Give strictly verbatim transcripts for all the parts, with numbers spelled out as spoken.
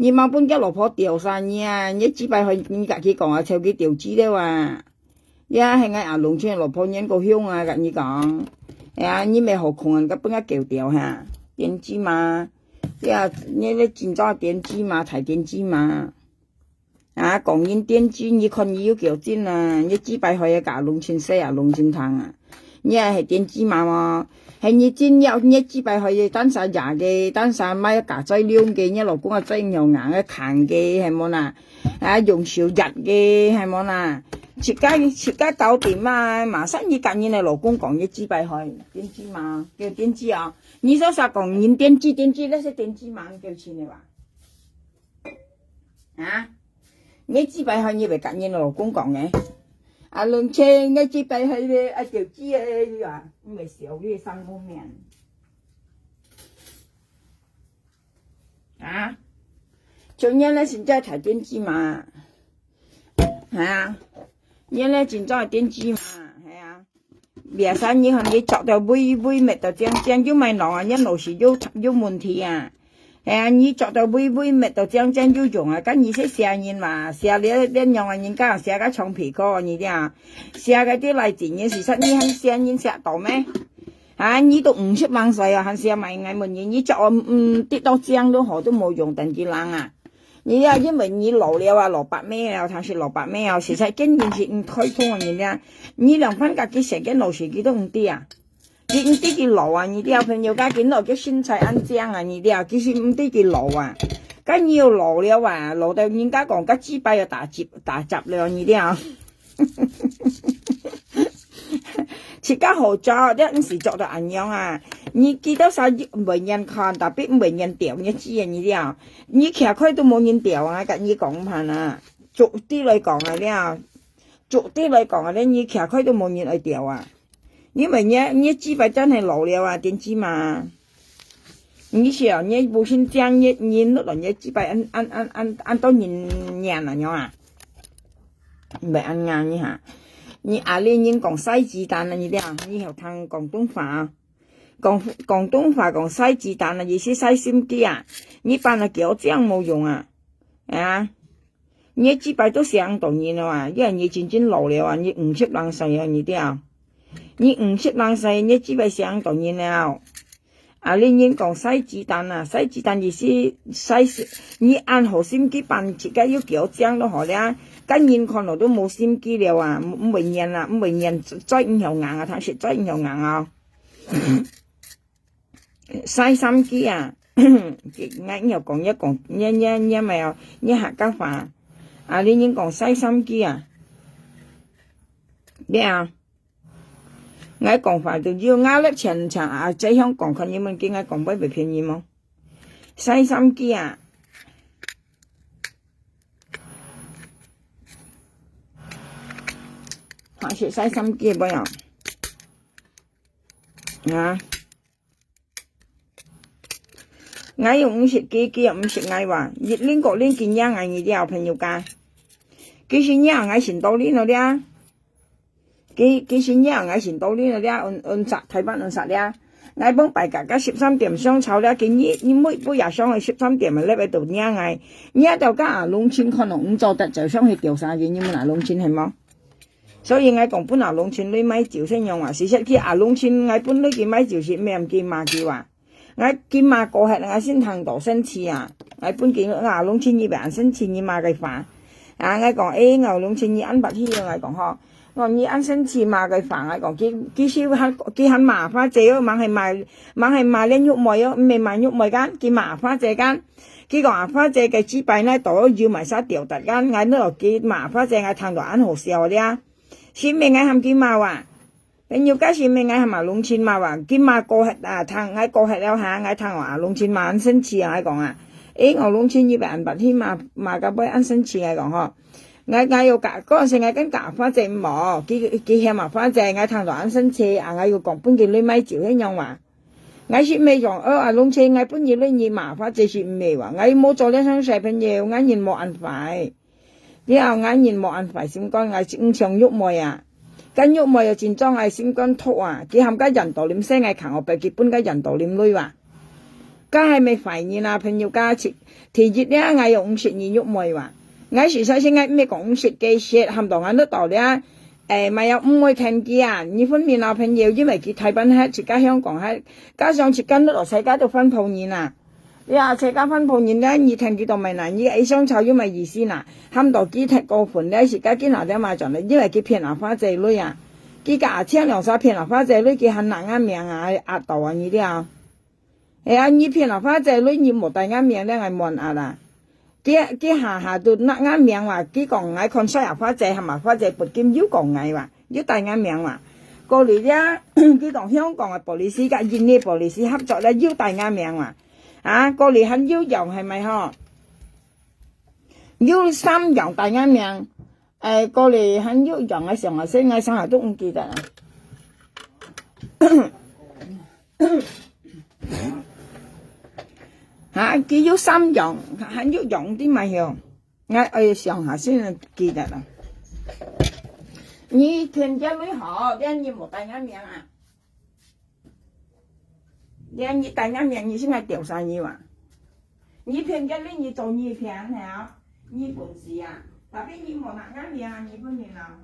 你莫分佢老婆調啥你啊，你自擺害你家己講啊，湊佢調資料啊。這係𠊎阿龍親个老婆，人个凶啊，佮你講。哎呀，你乜好空啊，佮分佢搞掉哈，癲雞嫲。這啊，你這真正癲雞嫲，大癲雞嫲。啊，講人癲雞，你看你有幾有勁啊？你自擺害个佮阿龍親細啊，阿龍親聽啊。 你也係癲雞嫲無？係你真要，你自擺害个，單儕惹个，單儕買嫁嘴龍个，你老公啊嘴硬硬个，牽个，係無啦？啊，用手擛个，係無啦？自家，自家搞掂啊，嘛使你佮人个老公講，你自擺害，癲雞嫲，叫癲雞啊！你做啥講人癲雞，癲雞，該係癲雞嫲，你叫親个吧？ 啊？你自擺害你會佮人老公講个？啊，龍親，你自擺害个，啊，調資个啊，你會笑你生無面。啊？像你這先至大癲雞嫲。啊？你這真正癲雞嫲，係啊。 Biasa你看你著到微微搣到靚靚，又買孻啊，你老是有，有問題啊。係啊，你著到微微搣到靚靚有用啊，該你係邪人嘛，邪了，了樣啊，人家邪个像皮哥，你聽。邪个啲來自然，事實你還邪人邪到咩？啊，你都五十零歲啊，還邪麼个？𠊎問你，你著，嗯，跌到靚都好，都無用，等佢冷啊。 你啊，因為你老了啊，老白咩了，但是老白咩啊，實在根本是毋開通啊，你啊，你兩番甲佢成个老死佢都毋知啊，佢毋知佢老啊，你了朋友家佢老个身材恁靚啊，你了，其實毋知佢老啊，該你又老了啊，老到人家講，該雞巴要打折，打折了，你了。 自家好做，你毋使做到恁樣啊！你幾多少每年看，tapi每年掉日子啊，你了，你徛開都無人掉啊！甲你講毋盼啊，絕對來講啊了，絕對來講啊了，你徛開都無人愛掉啊！因為你，你雞巴真係老了啊，電子嘛。 你想，你無心將你，你落來你雞巴按，按，按，按，按到人娘啊，樣啊？毋係恁硬你哈。你阿里人講晒雞蛋啊，你了，你曉聽廣東話啊？講，廣東話講晒雞蛋啊，意思晒心機啊。你扮啊嬌靚無用啊，啊？ 你雞巴都傷到人了啊！你，你真正老了啊！你五十零歲了，你了。你五十零歲，你雞巴傷到人了。啊，你人講晒雞蛋啊，晒雞蛋意思晒，你恁好心機扮自家又嬌靚都好了，該人看了都無心機了啊！毋，毋會念啊，毋會念，嘴毋曉硬啊，但是嘴毋曉硬啊。 晒衫機啊，𠊎又講，也講，也，也，也無，也客家話。啊，你人講晒衫機啊？對啊。𠊎講話都有，𠊎粒錢錢啊，這樣講，看你們跟𠊎講，會毋會便宜無？晒衫機啊？還是晒衫機無啊？啊？ 𠊎有五十幾，佢有五十𠊎哇，一零個零佢惹𠊎，你了朋友家。其實惹𠊎先到零了了。其，其實惹𠊎先到零了了，恩，恩殺，台灣恩殺了。𠊎講拜个，个十三點上吵了，佢日，日每，每夜上去十三點啊，禮拜都惹𠊎。惹到个啊，龍親可能毋做得，就上去調查佢，你們啊，龍親係無？ 所以𠊎講分阿龍親鐳買酒先用啊，事實佢阿龍親𠊎分鐳佢買酒時，毋係佢罵佢啊。𠊎佢罵過後，𠊎心腸當生氣啊！𠊎分佢阿龍親你會恁生氣，你罵个話。啊，𠊎講，誒，𠊎龍親你恁發氣啊，𠊎講吼。𠊎講你恁生氣罵个話，𠊎講，佢，佢係還，佢還罵花姐哦，吂係罵，吂係罵連玉妹哦，毋係罵玉妹間，佢罵花姐間。佢講阿花姐个雞巴呢，都有埋晒吊帶間，𠊎呢，佢罵花姐，𠊎聽到恁好笑了。 係毋係𠊎喊佢罵啊？朋友家係毋係𠊎喊阿龍親罵啊？佢罵過後啊，聽，𠊎過後了下，𠊎聽啊，阿龍親罵恁生氣啊，𠊎講啊，誒，阿龍親你會恁發氣罵，罵到會恁生氣，𠊎講吼。𠊎，𠊎又講，嗰陣時𠊎跟講花姐無，佢，佢嫌啊花姐，𠊎聽到恁生氣，啊，𠊎又講分佢鐳買酒，係樣話。 𠊎係毋係講，哦，阿龍親，𠊎分你鐳你罵花姐係毋係哇？𠊎無做這種事朋友，𠊎人無恁壞。了，𠊎人無恁壞心肝，𠊎毋像玉妹啊。該玉妹又真正𠊎心肝痛啊，佢喊个楊道林細，𠊎扛我白佢分个楊道林鐳哇。該係毋係壞人啊，朋友家？第，第一咧，𠊎有五十二玉妹哇。𠊎實在是𠊎毋係講五十幾歲，喊到𠊎都到咧，誒，乜有五妹跈佢啊？你分明啊，朋友，因為佢台灣係自家香港係，加上自家都到世界都翻鋪人啊。你啊，自家翻鋪人咧，你跈佢到乜啦？你一相吵有乜意思啦？喊到佢忒過分咧，自家今下咧嘛轉咧，因為佢騙阿花姐鐳啊。佢甲阿青兩儕騙阿花姐鐳，佢還拿𠊎命啊，壓到啊，你了。 哎呀，你騙阿花姐鐳，你無帶𠊎命咧，𠊎問啊啦。佢，佢下下都拿𠊎命哇，佢講𠊎看衰阿花姐，喊阿花姐不金又講𠊎哇，又帶𠊎命哇。過來咧，佢講香港个police甲印尼police合作咧，又帶𠊎命哇。啊，過來還有樣係咪吼？有三樣帶𠊎命，誒，過來還有樣个想啊，所以𠊎上下都毋記得啦。 哈，佢有三樣，還有樣的嘛喲。𠊎愛想下先記得啦。你騙佢鐳好，這你無帶𠊎命啊？這你帶𠊎命，你是愛吊啥你啊？你騙佢鐳，你做你騙了，你本事啊！tapi你無拿𠊎命啊，你分明啊！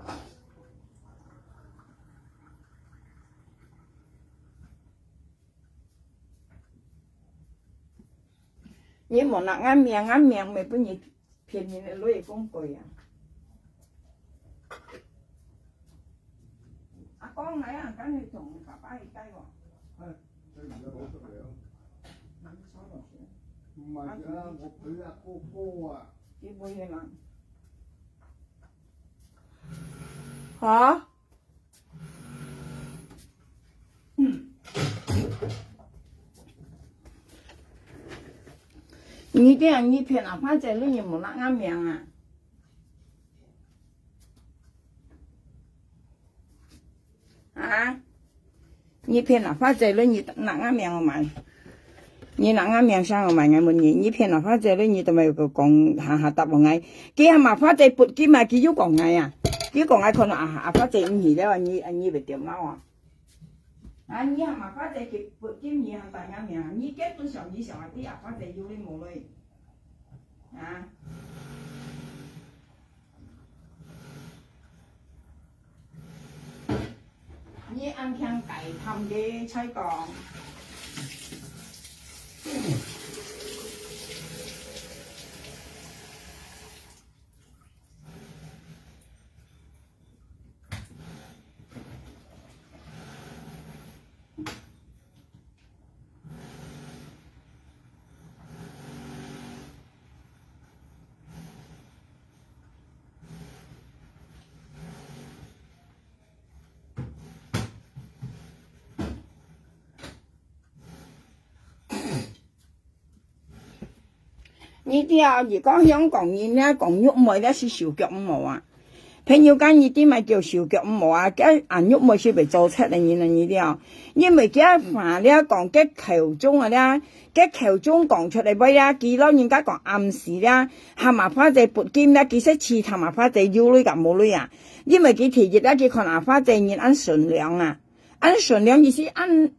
你無拿𠊎命，𠊎命毋係分你騙人个鐳个工具啊！阿公來啊，趕緊同爸爸去帶哦。毋係啊，我陪阿哥哥啊。佢陪你嘛？好。 你這樣，你騙阿花姐鐳，你無拿𠊎命啊？啊？你騙阿花姐鐳，你拿𠊎命哦嘛？你拿𠊎命啥哦嘛？𠊎問你，你騙阿花姐鐳，你做麼个講下下答𠊎？佢喊阿花姐不金嘛，佢又講𠊎啊，佢講𠊎看到阿，阿花姐毋去了，你，你會點腦啊？ 啊，你喊阿花姐去不金，你還帶𠊎命，你根本上你想啊，你阿花姐有鐳無鐳？啊？你恁慶大貪个菜講。 你知啊，如果香港人咧講玉妹咧，係手腳毋好啊。朋友間，你知麼个叫手腳毋好啊？該啊，玉妹係會做賊个人啊，你知啊？因為佢話咧講，該口中啊咧，該口中講出來話咧，佢老人家講暗示咧，喊阿花姐不金咧，其實試探阿花姐有鐳甲無鐳啊。因為佢第一咧，佢看阿花姐人恁善良啊。 恁善良意思，恁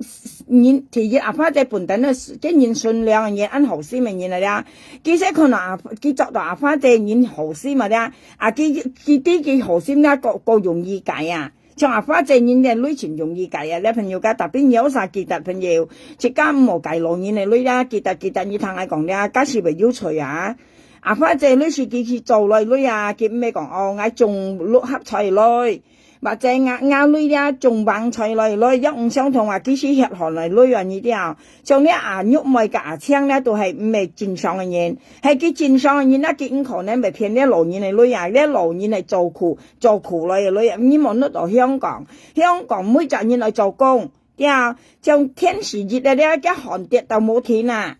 人，第一阿花姐本身个，个人善良个人，恁好心个人來了。其實看到阿，佢做到阿花姐人好心个了，啊，佢，佢知佢好心了，過，過容易改啊。像阿花姐人个鐳盡容易改啊，這朋友家，tapi你有啥記得朋友，自家毋好改老人个鐳啦，記得，記得你聽𠊎講了，假使會有罪啊。阿花姐鐳係佢去做來鐳啊，佢毋係講，哦，𠊎中六合彩鐳。 或者𠊎，𠊎鐳咧中橫財來鐳，又毋相同啊，佢係血汗來鐳啊，你知啊。像這阿玉妹甲阿青咧，都係毋係正常个人，係佢正常个人，那佢毋可能會騙這老人个鐳啊，這老人係做苦，做苦來个鐳啊，你無落到香港，香港每隻人來做工，對啊，像天時熱个咧，該寒跌到無停啊，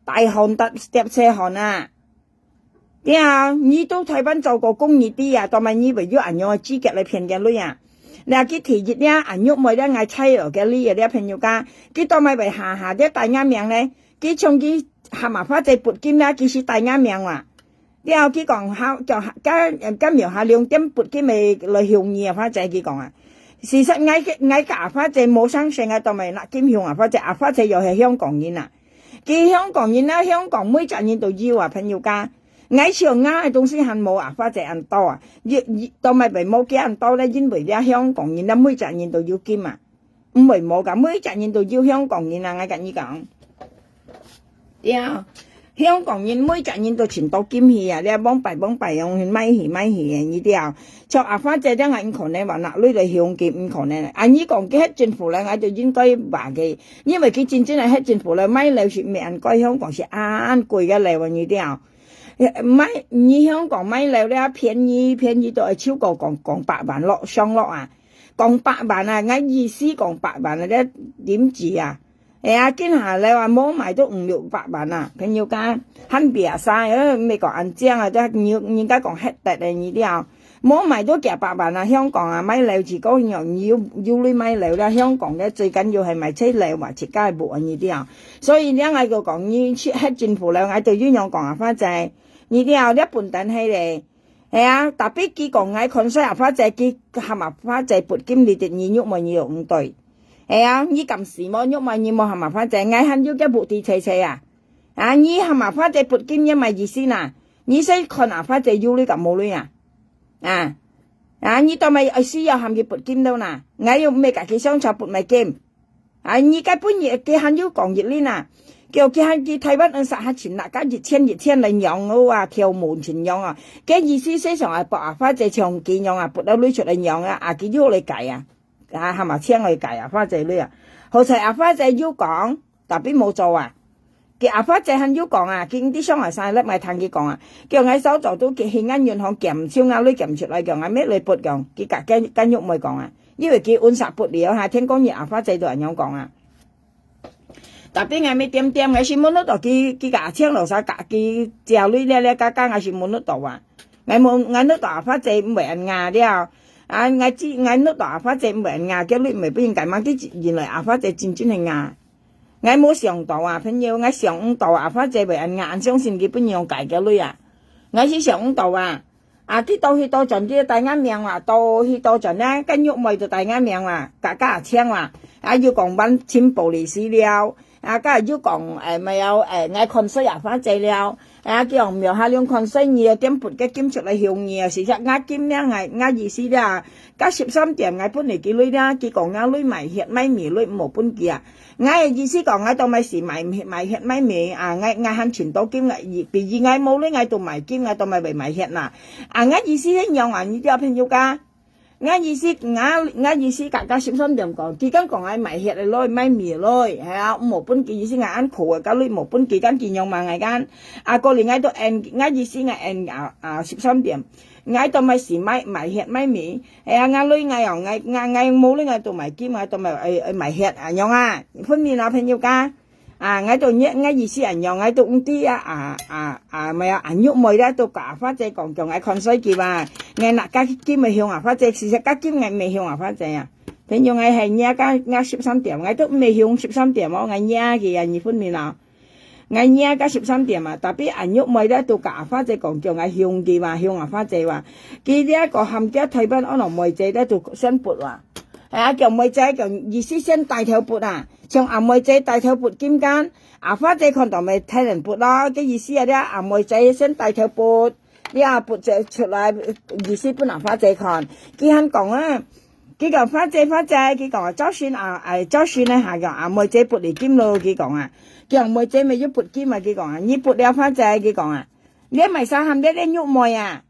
大寒搭疊細寒啊。 對啊，你到台灣做過工，你知啊，做麼你會有恁樣个資格來騙人鐳啊？那佢第一咧，阿玉妹咧，𠊎猜哦，該你个咧朋友家，佢做麼會下下咧帶𠊎命咧？佢從佢喊阿花姐不金咧，佢係帶𠊎命哇。了，佢講好，叫，甲，甲廟下兩點不金个來向你啊，花姐佢講啊。事實𠊎，𠊎甲阿花姐無相識啊，做麼拿金向阿花姐？阿花姐又係香港人啊。佢香港人啊，香港每隻人都有啊，朋友家。𠊎想𠊎个東西還無阿花姐恁多啊，又，又，到尾會無佢恁多咧，因為這香港人啊，每隻人都有金啊，毋會無个，每隻人都有香港人啊，𠊎同你講。對啊，香港人每隻人都尋到金去啊，你望擺望擺樣賣去賣去个，你知啊？像阿花姐這樣，毋可能話拿鐳來用佢，毋可能。啊，你講佢係政府咧，𠊎就應該話佢，因為佢真正係政府咧，買樓係毋係恁貴，香港係恁貴个樓啊，你知啊？買，你香港買樓咧，便宜便宜都愛超過講，講百萬落上落啊，講百萬啊，𠊎意思講百萬啊，這點止啊？ 哎呀，今下樓啊，無賣都五六百萬啊，朋友家，還別儕，呃，毋係講恁靚啊，這人，人家講核突个，你知啊？無賣都幾百萬啊，香港啊，買樓自家用，有，有鐳買樓啦，香港个最緊要係買車樓嘛，自家个屋，你知啊？所以這𠊎就講，你去核政府樓，𠊎就有樣講啊，花姐，你知啊？這笨蛋係咧， 係啊，tapi佢講𠊎看衰阿花姐，佢喊阿花姐撥金你，你玉妹你又毋對。係啊，你敢死無？玉妹你無喊阿花姐，𠊎還有个目的切切啊。啊，你喊阿花姐撥金，你麼意思呐？你先看阿花姐有鐳甲無鐳啊？啊，啊，你到尾愛需要喊佢撥金了呐？𠊎又毋係甲佢相吵撥麼金。 啊，你該本日佢還有講一輪啊，叫佢還去台灣安殺還尋那个一千一千來養哦啊，跳舞尋養啊。該意思係想啊，博阿花姐像佢樣啊，不到鐳出來養啊，啊，佢又來改啊。啊，喊嘛請來改啊，花姐鐳啊。好彩阿花姐有講，tapi無做啊。佢阿花姐還有講啊，佢毋知上海生日買聽佢講啊，叫𠊎早早都去去銀行檢，手鐲鐳檢出來講，啊，乜來撥講，佢甲，甲，甲玉妹講啊。 因為佢安殺不了哈，天光日阿花姐都恁樣講啊。Tapi𠊎乜恬恬，𠊎係摸得到佢，佢个阿青老師甲佢借鐳了了，加加𠊎係摸得到啊。𠊎摸，𠊎摸到阿花姐毋會恁樣了。啊，𠊎知，𠊎摸到阿花姐毋會恁樣，該鐳毋會分人解嘛，佢原來阿花姐真正係啊。𠊎無想到啊，朋友，𠊎想毋到阿花姐會恁樣，恁相信佢分人解个鐳啊。𠊎係想毋到啊。 啊，佢到去到轉，佢帶𠊎名啊，到去到轉呢，該玉妹就帶𠊎名啊，甲甲青啊，啊，又講搬尋police了，啊，甲又講，誒，無有，誒，𠊎看衰阿花姐了，啊，佢講廟下兩看衰你，點撥个金出來還你啊，是講𠊎金了，𠊎，𠊎意思了，甲十三點，𠊎分你幾鐳了，佢講𠊎鐳賣血賣命鐳無分佢啊。 𠊎个意思講，𠊎都買是買，買血買命啊！𠊎，𠊎還尋到金，𠊎，比如𠊎無鐳，𠊎都買金，𠊎都買會買血啦。啊，𠊎意思係樣啊，你知朋友家？𠊎意思，𠊎，𠊎意思甲，甲十三點講，佢敢講𠊎買血个鐳，買命个鐳，係啊，無分佢意思，𠊎恁苦个，甲鐳無分佢，敢佢樣嘛，𠊎敢。啊，過年𠊎都end，𠊎意思𠊎end啊，啊，十三點，𠊎都買是買，買血買命，係啊，𠊎鐳𠊎哦，𠊎，𠊎，𠊎無鐳，𠊎都買金，𠊎都買，誒，誒，買血啊，樣啊，分明啊，朋友家。 啊，𠊎都，𠊎意思恁樣，𠊎都毋知啊，啊，啊，啊，無啊，啊，玉妹咧，都甲阿花姐講，叫𠊎看衰佢啊。𠊎拿甲金个向阿花姐，其實甲金𠊎毋係向阿花姐啊。朋友，𠊎係惹甲，惹十三點，𠊎都毋係向十三點哦，𠊎惹佢啊，你分明啊。𠊎惹甲十三點啊，tapi啊，玉妹咧，都甲阿花姐講，叫𠊎向佢啊，向阿花姐啊。佢這個含家台灣安樂妹姐咧，都宣布啊。啊，叫妹姐，叫意思先帶頭撥啊，像阿妹姐帶頭撥金間， 阿花姐看到咪睇人撥咯，个意思啊，這阿妹姐先帶頭撥，這撥出，出來，意思分阿花姐看。佢還講啊，佢講花姐，花姐，佢講啊，早晨啊，誒，早晨呢，下講阿妹姐撥你金咯，佢講啊，叫妹姐咪要撥金啊，佢講啊，你撥了花姐，佢講啊，你買啥喊你，你玉妹啊？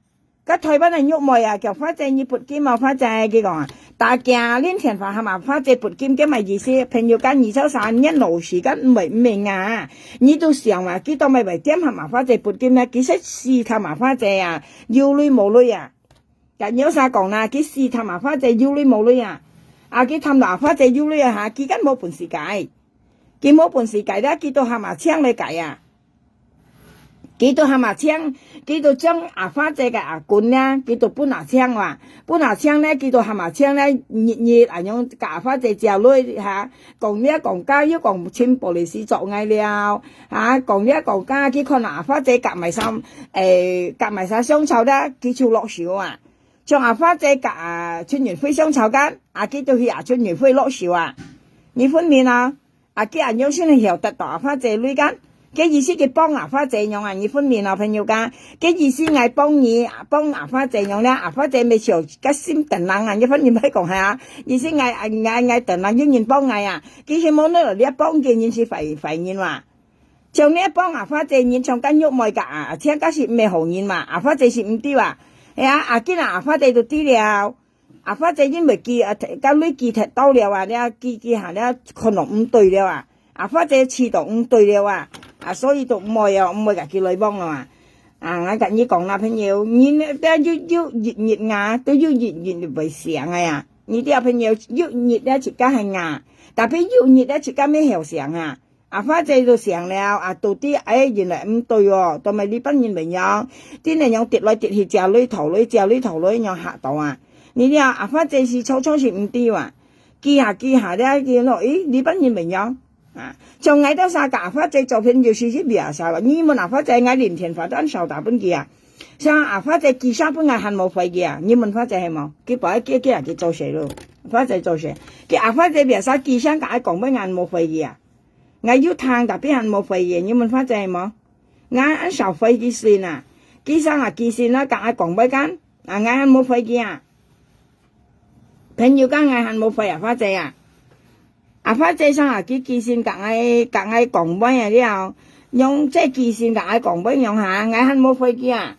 該台灣个玉妹啊，叫花姐你撥金啊，花姐，佢講啊，大家連電話喊阿花姐撥金，該麼意思？朋友間二十三年老時間毋會毋明啊，你都想啊，佢到尾會點喊阿花姐撥金呢？其實是他媽花姐啊，有鐳無鐳啊？該有啥講啦？佢是他媽花姐有鐳無鐳啊？啊，佢貪到阿花姐有鐳啊哈，佢敢無本事解？佢無本事解啦，佢都喊阿青來解啊！ 佢都喊阿青，佢都將阿花姐个阿公呢，佢都分阿青哇，分阿青呢，佢都喊阿青呢，日日恁樣甲阿花姐借鐳哈，講這講該又講尋police捉𠊎了，哈，講這講該，佢看阿花姐甲麼儕，誒，甲麼儕相吵咧，佢就落手啊。像阿花姐甲啊陳雲輝相吵間，啊，佢就去啊陳雲輝落手啊。你分明啊？啊，佢恁樣先曉得到阿花姐鐳間。該意思佢幫阿花姐樣啊，你分明哦，朋友家。該意思𠊎幫你，幫阿花姐樣了，阿花姐乜曉个心等人啊，你分明毋係講係啊。意思𠊎，𠊎，𠊎等人有人幫𠊎啊，佢係無你這幫佢人係壞，壞人哇。像你幫阿花姐人像个玉妹个啊，像个係毋係好人嘛，阿花姐係毋對啊。係啊，啊，今日阿花姐都知了。 阿花姐因為佢啊，甲鐳佢踢到了啊，了佢，佢下了可能毋對了啊，阿花姐試到毋對了啊，啊，所以都毋會哦，毋會甲佢來往了啊。啊，𠊎甲你講啦，朋友，人這有，有一日啊，都有一日會醒个呀。你這朋友有一日了自家係啊，tapi有一日了自家乜曉醒啊。 阿花姐都醒了，啊，到底，哎，原來毋對哦，都係這班人會樣，真係樣跌來跌去，借鐳討鐳，借鐳討鐳，樣嚇到啊。你了，阿花姐係初初係毋知啊，佢下，佢下了，佢講，咦，這班人會樣啊。像𠊎兜儕甲阿花姐做朋友係一樣啊，你問阿花姐，𠊎連電話都恁少打分佢啊。像阿花姐寄聲分𠊎還無回佢啊，你問花姐係無？佢把佢，佢，佢做事咯，花姐做事，佢阿花姐別儕寄聲甲𠊎講分𠊎還無回佢啊。 𠊎有聽，tapi還無回佢，你問花姐無？𠊎恁少回佢信啊，佢上下寄信啊，甲𠊎講話間，啊，𠊎還無回佢啊。朋友間𠊎還無回啊，花姐啊。啊，花姐上下佢寄信甲𠊎，甲𠊎講話啊了，用這寄信甲𠊎講話樣下，𠊎還無回佢啊。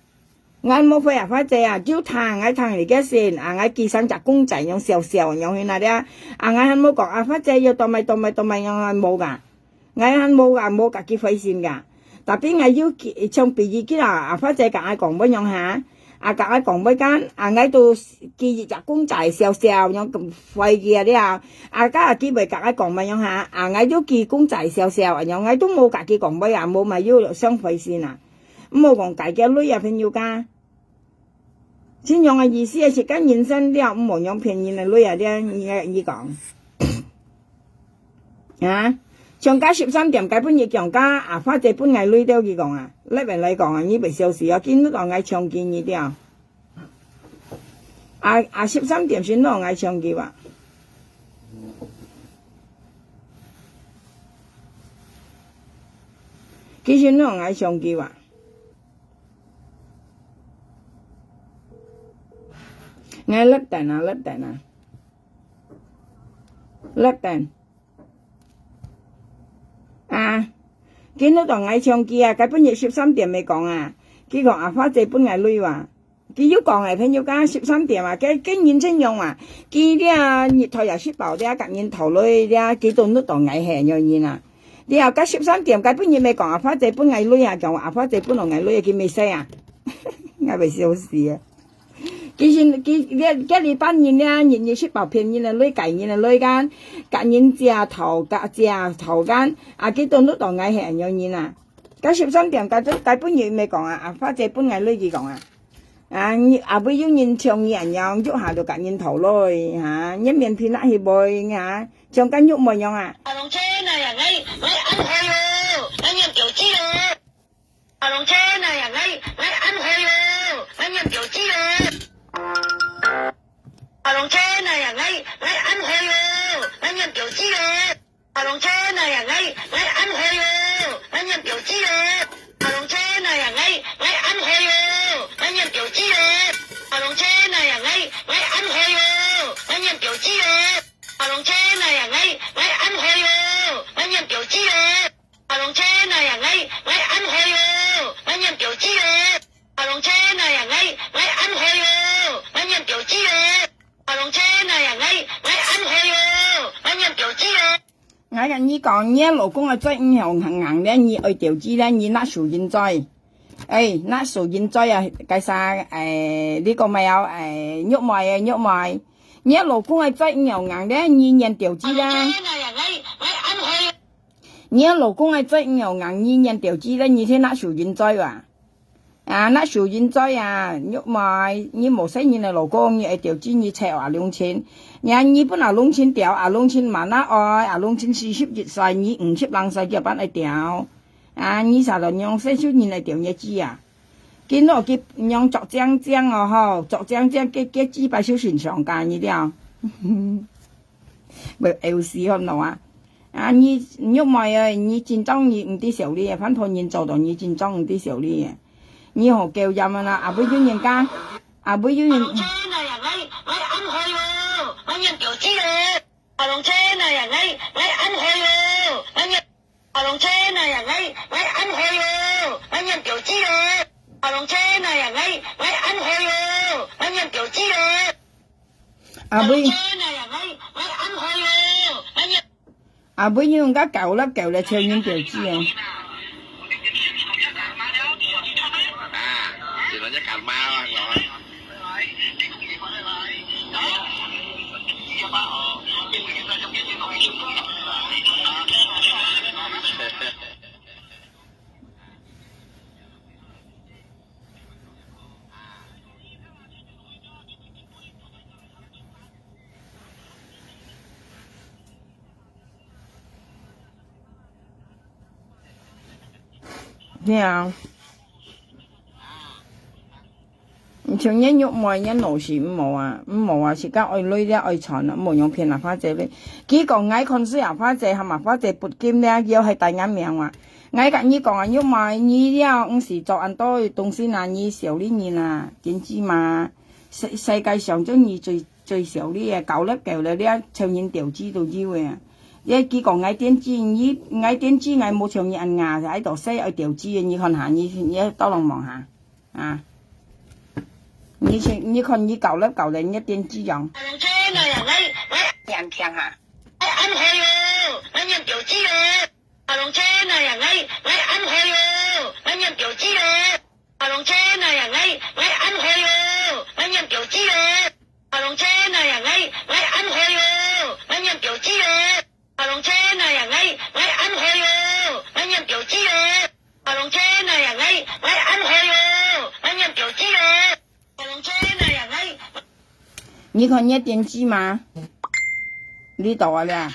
𠊎無回啊，花姐啊，就聽，𠊎聽你个信，啊，𠊎寄生隻公仔樣小小樣去那了，啊，𠊎還無講，啊，花姐要多買多買多買樣啊，無啊。𠊎還無啊，無甲佢回信啊。Tapi𠊎有寄，像比如佢啦，啊，花姐甲𠊎講話樣下，啊，甲𠊎講話間，啊，𠊎都寄一隻公仔小小樣回佢啊了，啊，甲佢袂甲𠊎講話樣下，啊，𠊎有寄公仔小小啊樣，𠊎都無甲佢講話啊，無嘛有相回信啊。 毋好講該个鐳啊，朋友家。真樣个意思啊，自家人生了，毋好用騙人个鐳啊，這你，你講。啊？像該十三點，該本日講，該阿花姐分𠊎鐳，對佢講啊，這邊來講啊，你袂笑死啊，今日講𠊎搶佢你了。啊，啊，十三點先摎𠊎搶佢啊。佢先摎𠊎搶佢啊。 𠊎落等啊，落等啊，落等。啊，今日當𠊎搶佢啊，該本日十三點个講啊，佢講阿花姐分𠊎鐳啊，佢有講欸，朋友家十三點啊，該，該人真樣啊，佢這日頭也食飽，這甲人討鐳，這佢都搦到𠊎係樣人啊。 了，該十三點，該本日乜講阿花姐分𠊎鐳啊，講阿花姐分𠊎鐳，佢乜使啊，𠊎會笑死啊。其實佢這，這裡班人呢，日日食飽騙人个鐳，計人个鐳間，甲人借頭，甲借頭間，啊，佢都搦到𠊎係恁樣人啊。該十三點，該，該本日乜講啊，阿花姐分𠊎鐳，佢講啊。 啊，你，啊，會有人像你恁樣，逐下就甲人討鐳，哈，你面皮那去背，哈，像甲玉妹樣啊。阿龍姐那呀，𠊎，𠊎恁會哦，𠊎念表姐哦。阿龍姐那呀，𠊎，𠊎恁會哦，𠊎念表姐哦。阿龍姐那呀，𠊎，𠊎恁會哦，𠊎念表姐哦。 阿龍姐那呀，𠊎，𠊎恁會哦，𠊎念表姐哦。阿龍姐那呀，𠊎，𠊎恁會哦，𠊎念表姐哦。阿龍姐那呀，𠊎，𠊎恁會哦，𠊎念表姐哦。阿龍姐那呀，𠊎，𠊎恁會哦，𠊎念表姐哦。阿龍姐那呀，𠊎，𠊎恁會哦，𠊎念表姐哦。阿龍姐那呀，𠊎，𠊎恁會哦，𠊎念表姐哦。 阿龍姐那呀，𠊎，𠊎恁會哦，𠊎念表姐哦。𠊎甲你講，你个老公个嘴毋曉硬硬咧，你愛調子咧，你拿手人嘴。哎，拿手人嘴啊，該啥，哎，你講咩啊？哎，玉妹啊，玉妹。你个老公个嘴毋曉硬咧，你念調子咧。阿龍姐那呀，𠊎，𠊎恁會。你个老公个嘴毋曉硬，你念調子咧，你去拿手人嘴啊。 啊，拿手人嘴啊，玉妹，你無細人个老公，你愛調子你湊阿龍親。你，你分阿龍親調，阿龍親嘛那愛，阿龍親四十一歲，你五十零歲，叫般愛調。啊，你啥都用細手人來調日子啊？今日佢用作靚靚哦吼，作靚靚，結，結幾擺小心上架你了。 袂，會有死好喏啊。啊，你玉妹啊，你緊張你毋知笑哩，反正人做到你緊張毋知笑哩。你好狗樣啊啦，阿妹有人家，阿妹有人。老千啊呀，𠊎，𠊎暗開哦，𠊎念表姐哦。老千啊呀，𠊎，𠊎暗開哦，𠊎念，老千啊呀，𠊎，𠊎暗開哦，𠊎念表姐哦。老千啊呀，𠊎，𠊎暗開哦，𠊎念表姐哦。阿妹。老千啊呀，𠊎，𠊎暗開哦，𠊎念 阿妹用个狗啦狗啦，超人表姐啊。係啊。像你玉妹，你腦屎毋好啊，毋好啊，自家愛鐳了愛賺啊，毋好用騙阿花姐鐳。佢講𠊎看衰阿花姐，喊阿花姐不金了，要係大人命啊。𠊎甲你講啊，玉妹，你了毋使做恁多東西啊，你笑哩人啊，真知嘛？世，世界上就你最 最少你个搞了搞了，你啊，超人調子都有个。你佢講𠊎電子，你，𠊎電子，𠊎無像你恁牙，愛到細愛調子个，你看下，你，你到人望下，啊。你去，你看你搞了搞了，你个電子樣。眼鏡哈。你看你个電子嘛？你到啊了。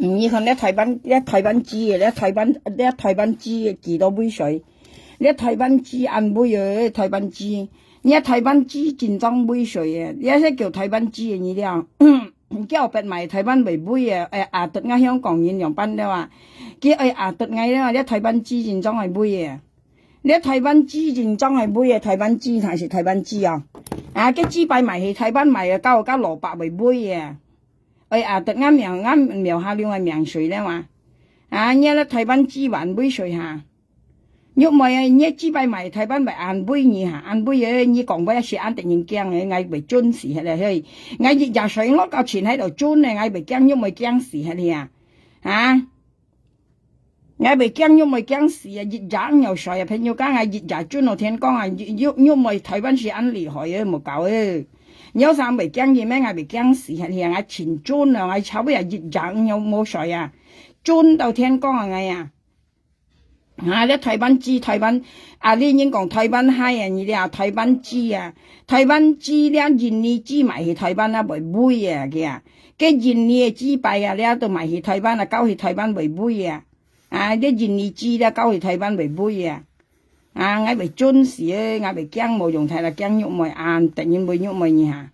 你看這台灣，這台灣豬，這台灣，這台灣豬幾多尾水？這台灣豬恁尾个，台灣豬，這台灣豬真正尾水个，這係叫台灣豬个你了。 佢後壁賣台灣袂尾个，愛壓得𠊎香港人樣般了啊！佢愛壓得𠊎了啊！這台灣豬真正會尾个。這台灣豬真正會尾个，台灣豬還係台灣豬哦！啊，該豬排賣去台灣賣个，搞到蘿蔔袂尾个。愛壓得𠊎苗，𠊎苗下流个命水了啊！啊，你這台灣豬還尾水哈！ 玉妹啊，你這擺賣台灣賣恁尾你哈，恁尾个你講話係恁得人驚个，𠊎會顫死忒了嘿！𠊎一夜睡五覺錢喺度顫个，𠊎會驚玉妹驚死忒了啊！啊！𠊎會驚玉妹驚死啊！一夜毋曉睡啊，朋友講𠊎一夜顫到天光啊！玉，玉，玉妹台灣係恁厲害个，無搞个！你有啥會驚佢咩？𠊎會驚死忒了，𠊎盡顫啊！𠊎差不多一夜毋曉無睡啊！顫到天光啊！𠊎啊！ 啊，這台灣豬，台灣，啊，你人講台灣蟹啊，你了台灣豬啊，台灣豬了印尼豬賣去台灣啊，袂尾啊，佢啊，該印尼个豬排啊，了都賣去台灣啊，搞去台灣袂尾啊，啊，這印尼豬了搞去台灣袂尾啊，啊，𠊎會顫死个，𠊎會驚無用，忒啦驚玉妹，啊，得人會玉妹你哈，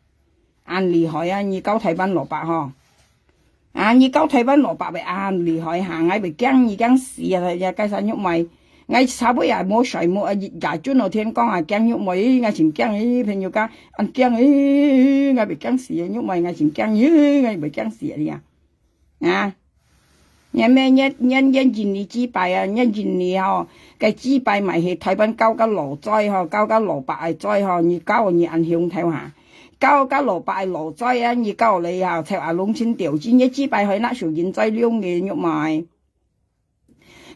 恁厲害啊，你搞台灣蘿蔔吼。 啊，你搞台灣蘿蔔會恁厲害哈，𠊎會驚你驚死啊！也介紹玉妹，𠊎差不多也無睡無啊，也準到天光啊，驚玉妹，𠊎真驚，朋友講，恁驚，𠊎會驚死啊！玉妹，𠊎真驚，𠊎會驚死啊！你啊，啊，你咩，你，你，你印尼紙幣啊，你印尼吼，該紙幣嘛係臺灣交个老債吼，交个老伯个債吼，你交你恁凶頭下，交个老伯个老債啊，你交了以後，湊阿龍親鬥紙，你紙幣還拿手印債兩个玉妹。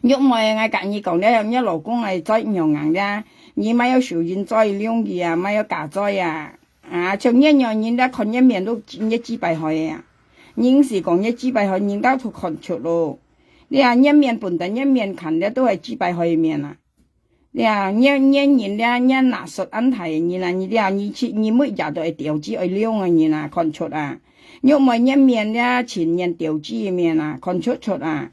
玉妹，𠊎佮你講了，你老公个債毋用硬了，你莫有手印債兩个啊，莫有假債啊。啊，像你樣人家看你面都，你紙幣害个啊。人是講你紙幣害，人家都看出咯。你啊，你面本來你面看了都係紙幣害个面啊。你啊，你，你人了，你拿手恁大个人啊，你了，你去，你每日都愛鬥紙愛兩个人啊，看出啊。玉妹你面了，親人鬥紙个面啊，看出出啊。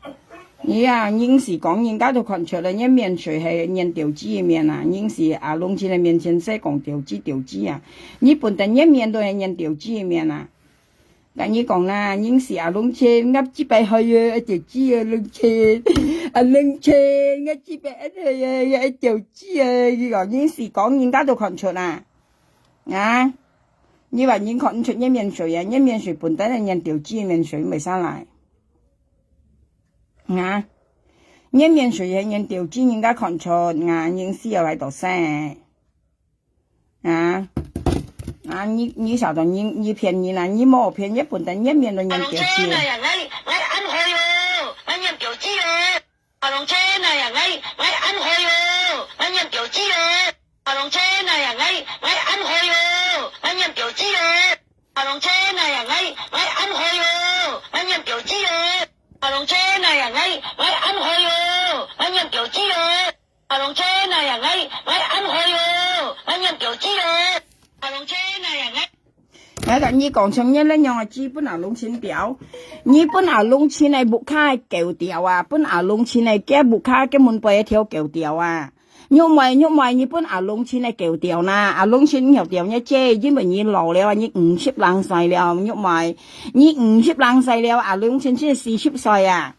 你啊，人是講人家都看出了，你面水係人鬥紙个面啊，人是阿龍親个面前使講鬥紙鬥紙啊。你本來你面都係人鬥紙个面啊。 𠊎你講啦，人是阿龍親，𠊎紙幣害个，鬥紙个龍親，阿龍親，𠊎紙幣恁害个，愛鬥紙个，你講人是講人家都看出啦。啊？你話人看毋出你面水啊，你面水本來係人鬥紙个面水，毋會生來。啊？你面水係人鬥紙，人家看出，啊，人是愛來到生。 啊？啊，你，你曉得，你，你騙人啊，你無騙，你本來你面都人鬥紙。阿龍親啊，𠊎，𠊎恁害哦，𠊎人鬥紙哦。阿龍親啊，𠊎，𠊎恁害哦，𠊎人鬥紙哦。阿龍親啊，𠊎，𠊎恁害哦，𠊎人鬥紙哦。阿龍親啊，𠊎，𠊎恁害哦，𠊎人鬥紙哦。阿龍親啊，𠊎，𠊎恁害哦，𠊎人鬥紙哦。 阿龍親啊，𠊎，𠊎恁害哦，𠊎人鬥紙哦。阿龍親啊，𠊎。𠊎佮你講，像你恁樣个紙分阿龍親鬥，你分阿龍親个屋下个狗鬥啊，分阿龍親个該屋下个門背个條狗鬥啊。玉妹，玉妹，你分阿龍親个狗鬥啦，阿龍親曉鬥你姐，因為你老了啊，你五十零歲了，玉妹，你五十零歲了，阿龍親先四十歲啊，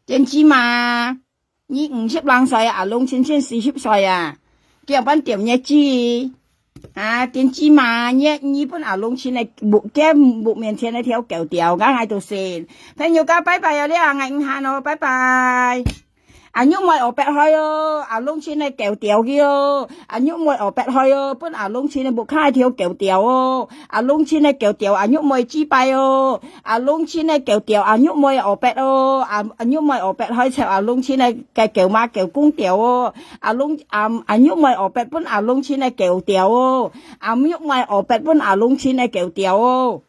知毋知嘛？ 你五十零歲啊，阿龍親先四十歲啊，仰般鬥你姐？啊，知毋知嘛？你，你分阿龍親个屋，該屋面前个條狗鬥，𠊎，𠊎都信。朋友家，拜拜啊，了，𠊎毋閒哦，拜拜。阿玉妹烏白害哦，阿龍親个狗鬥去哦，阿玉妹烏白害哦，分阿龍親个屋下條狗鬥哦，阿龍親个狗鬥阿玉妹紙幣哦。 阿龍親个狗鬥阿玉妹烏白哦，阿，阿玉妹烏白害，湊阿龍親个，个狗嫲狗公鬥哦。阿龍，阿，阿玉妹烏白分阿龍親个狗鬥哦，阿玉妹烏白分阿龍親个狗鬥哦。